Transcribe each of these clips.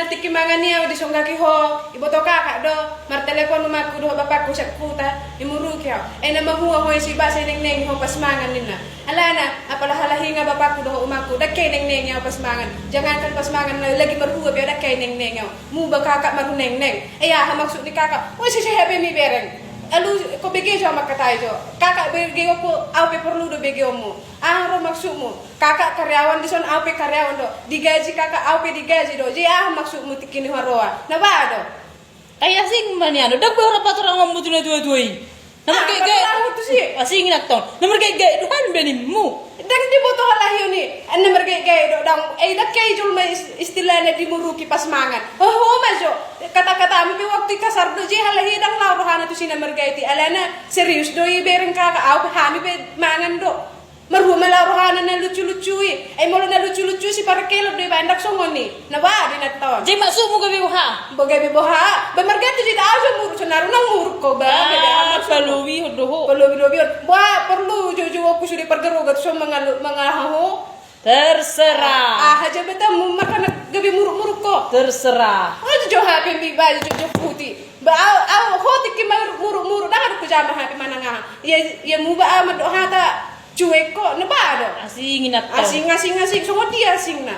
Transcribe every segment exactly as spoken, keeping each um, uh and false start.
Tingki mangan i au disonggaki ho, iboto kakak do, martelepon omakku dohot bapakku sian huta, imuruki au. E na mahua ho i si Bas, nengnengi ho pas mangan ninna. Alana, apala halahi nga bapakku dohot omakku, ndang ke nengnengi au pas mangan. Jangankan pas mangan, lagi marhua pe au ndang ke nengnengi au. Muba kakak marhunengneng. E aha maksud ni kakak? Oi, sese hape mi bereng. Alu, ko bege jo au mangkatai jo. Kakak begeonku, au pe porlu do begeonmu. Aha ro maksudmu? Kakak karyawan dison, au pe karyawan do. Digaji kakak, au pe digaji do. Jadi aha maksudmu tingki ni huroha? Na ba do. Ai asing ma nian do, ndang boha rapat orang ngomong tu na tua-tua i. Na margaitgait. Asing i nantong. Na margaitgait do hami bahenmu. Ndang diboto halahion i. Na margaitgait do, ndang, e, ndang ke i jolma is-, istilahna dimuruki pas mangan. Ho, ho ma jo. Kata-katamu pe waktu i kasar do, jadi halahi ndang laho rohana tusi na margait i. Alana serius do i bereng kakak, au pe hami pe mangan do. Marhua ma laho rohana na lucu-lucu i. Ai molo na lucu-lucu i si parkelot do ibaen, ndang songon i. Na ba do inanta on. Jadi maksudmu gabe boha? Ba gabe boha? Ba marganti jita au jo muruk, sonari unang muruk ho ba. Ah, gabe aha maksudmu? Palobi ho do ho. Palobi-lobi on. Ba porlu jo-jo aku sude pargaroga tu son mangalu-, mangaha ho. Terserah. Ah, aha jabatamu marhana gabe muruk-muruk ho? Terserah. Oh, jo hape mi ba jo-jo putih. Ba au, au ho tingki muruk-muruk, ndang adong hujama hape manang aha. Ia, ia muba au mandok hata. Cuek ho, na ba do. Asing i nantong. Asing, asing, asing. Songon dia asingna?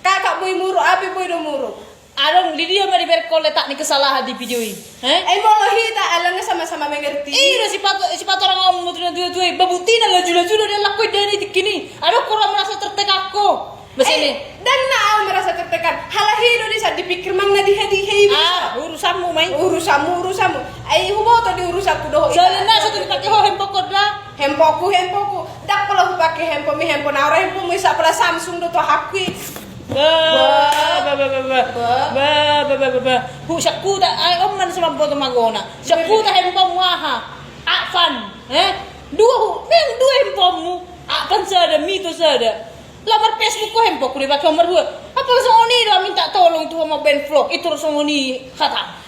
Kakak boi muruk, au pe boi do muruk. Adong, di dia ma dibereng ho letak ni kesalahan di video i? He? Ai molo hita, ala nga sama-sama mengerti. I do sipatu, sipatu orang ngomong tu na tua-tua i. Ba buktina laju-laju do dia lakuin dia ni tingki ni. Adong ho ra merasa tertekan ho? Masa ni? Ndang na au merasa tertekan. Halahi do di saat dipikir manang na dihe-dihe i. Ah, urusanmu ma i. Urusanmu, urusanmu. Ai huboto di urusanku dohot. Soalna so tu dipake ho handphonekon da. Handphonekku, handphonekku. Ndang pola hupake handphonemi, handphone au ra handphonemu i, sa pola Samsung do tu hakku i. Ba, ba, ba, ba, ba. Ba. Ba, ba, ba, ba, ba. Hu, sian huta, ai on ma na so mamboto magona. Sian huta handphonemu aha? Advan, eh? Dua hu, memang dua handphonemu. Advan sada, Mito sada. Laho mar-Facebook ho handphonekku dipake ho marhua. Apala songon i do minta tolong tu ho mambaen vlog, i tor songon i hata.